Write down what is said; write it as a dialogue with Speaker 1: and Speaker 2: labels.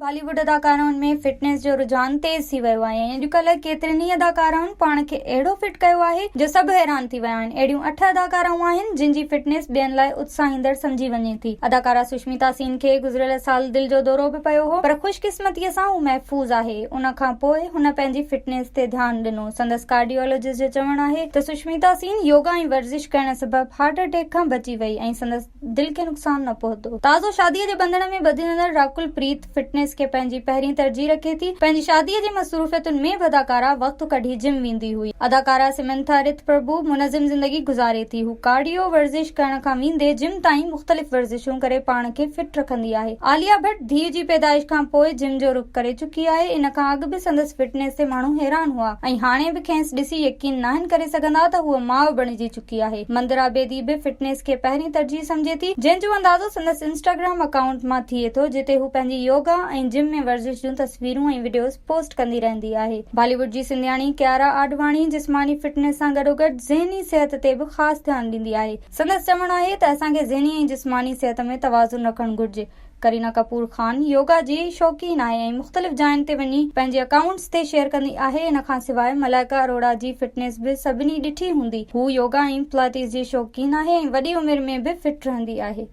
Speaker 1: بالي wood اداڪارائن ۾ fitness جو رجحان تيز ٿي ويو آهي ۽ اڄڪلهه ڪيترين ئي اداڪارائن پاڻ کي اهڙو فٽ ڪيو آهي جو سڀ حيران ٿي ويا آهن. اهڙيون اٺ اداڪارائون آهن جن جي فٽنيس ٻين لاء اتساهيندڙ سمجهي وڃي ٿي. اداڪارا سشميتا سين کي گذريل سال دل جو دورو به پيو هو پر خوش قسمتيء سان هو محفوظ آهي. ان کان پوء هن پنهنجي فٽنيس تي ڌيان ڏنو. سندس ڪارڊيولاجسٽ جو چوڻ آهي ته سشميتا سين يوگا ۽ ورزش ڪرڻ سبب هارٽ اٽيڪ کان بچي وئي ۽ سندس دل کي نقصان نه پهتو. تازو شاديء جي ٻنڌڻ ۾ ٻڌجندڙ راڪل پريت فٽنيس کي پنهنجي پهرين ترجيح رکي ٿي. پنهنجي شاديء جي مصروفيتن ۾ به اداڪارا وقت ڪڍي جم ويندي هئي. اداڪارا سمنٿا رٿ پرڀو منظم زندگي گذاري ٿي. هو ڪارڊيو ورزش ڪرڻ کان ويندي جم تائين مختلف ورزشون ڪري پاڻ کي فٽ رکندي آهي. عاليه ڀٽ ڌيء جي پيدائش کان پوء جم جو رخ ڪري چڪي آهي. ان کان اڳ به سندس فٽنيس تي ماڻهو حيران هئا ۽ هاڻي به کيس ڏسي يقين ناهن ڪري سگهندا ته هوء ماء بڻجي چڪي چڪي آهي. مندرا بيدي به فٽنيس کي پهرين ترجيح سمجهي ٿي، جنهن جو اندازو سندس انسٽاگرام اڪائونٽ مان ٿئي ٿو، جتي هو پنهنجي يوگا ۽ جم ۾ ورزش جون تصويرون ۽ وڊيوز پوسٽ ڪندي رهندي آهي. بالي ووڊ جي سنڌياڻي ڪيارا آڏواڻي جسماني فٽنيس سان گڏوگڏ ذهني صحت تي به خاص ڌيان ڏيندي آهي. سندس چوڻ آهي ته اسان کي ذهني ۽ جسماني صحت ۾ توازن رکڻ گهرجي. ڪرينا ڪپور خان يوگا جي شوقين آهي ۽ مختلف جاين تي وڃي پنهنجي اڪائونٽس تي شيئر ڪندي آهي ان کان سواء ملائڪا اروڙا جي فٽنيس به سڀني ڏٺي هوندي هو يوگا ۽ پلاتيز جي شوقين آهي ۽ وڏي عمر ۾ به فٽ رهندي آهي.